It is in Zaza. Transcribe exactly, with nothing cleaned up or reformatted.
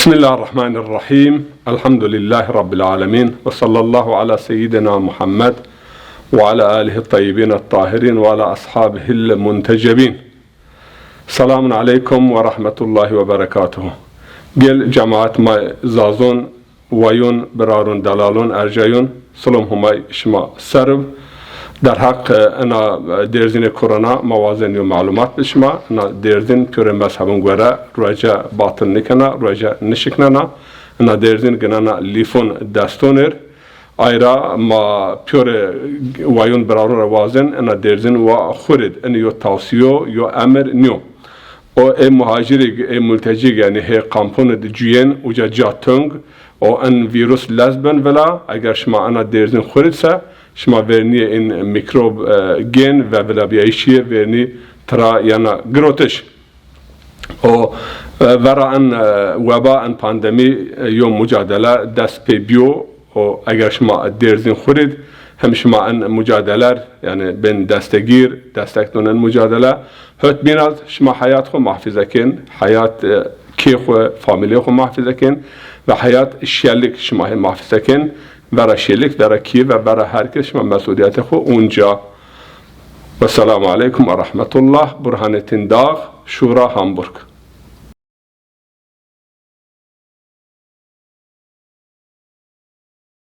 Bismillahirrahmanirrahim. Elhamdülillahi Rabbil alemin. Ve sallallahu ala seyyidina Muhammed ve ala alihi tayyibin tahirin ve ala ashabihi muntecebin. Selamun aleykum ve rahmetullahi ve berekatuhu. Gel cemaat ma zazon, wayun, birarun, delalun, ercayun, silom humay şima serv. Derheq, e, ena, e, dêrzînê korona ma wazen yo melumat bi şima. Ena dêrzîn pîyorê mezhebin gore ruece batil nikena, ruece nişiknena. Ena dêrzîn ginena lîfon destonêr. Ayra ma pîyorê wayun birarun ra wazen, ena dêrzîn wa xurîd. Ini yo tawsiyo, yo emir niyo. O ê muhacirîg, ê multecîg, yanî hê kampûn di cuyên, uca ca tong, o en vîrus lez ben vila, eger şima ena dêrzîn xurîd se, şima vernîyê in mîkrob, e, gên ve vilabîyayîşî yê vernî tira yena girotiş. O, e, vera en, e, weba, en pandemî, e, yo mucadele dest pê bîyo, o eger şima dêrzîn xurîd, hem şima en mucadeler, yanî bên destegîr, destek don en mucadele. Hot bînaz şima heyat xwu muhafeze kên, heyat, e, kê xwu, famîlê xwu muhafeze kên ve heyat şelik şima hê muhafeze kên. Vera şelik, vera kî ve vera her kes şima mesulîyetê xwu unca. Wesselamu aleykum ve rahmetullah. Burhanettin Dağ, Şura, Hamburg.